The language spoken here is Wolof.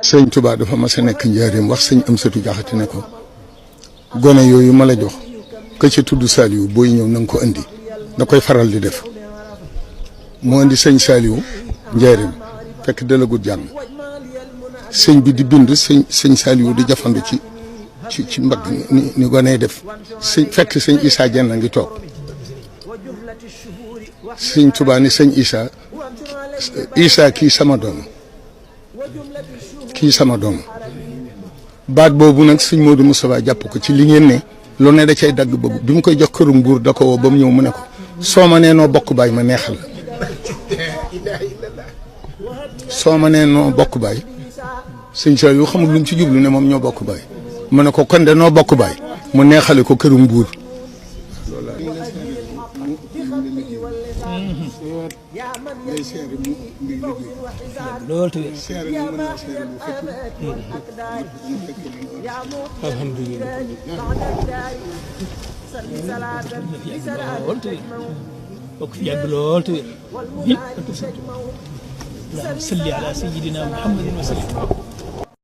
sëñ Touba dafa mas a nekk njaareem wax sëñ Amsatu Jaxate ne ko gone yooyu ma la jox ka ca tudd Saliou booy ñëw na nga ko indi da koy faral di def moo indi sëñ Saliou njaareem fekk dalagut jàng sëñ bi di bind sëñ Saliou di jafandu ci mbagg ni gone def fekk sëñ Issa Dieng a ngi toog sëñ Touba ni sëñ Issa kii sama doom baat boobu nag sëñ Modou Moustapha jàpp ko ci li ngeen ne lu ne da cay dagg boobu bi mu koy jox këru nguur da ko woo ba mu ñëw mu ne ko soo ma nee noo bokk baay ma neexal soo ma nee noo bokk baay sëñ Saliou xamul lu mu ci jublu ne moom ñoo bokk baay mu ne ko kon de noo bokk baay mu neexale ko këru nguur lool te alhamdulillah lool te bokk fi yàgg lool te allahumma salli ala sayyidina muhammadin wa sallim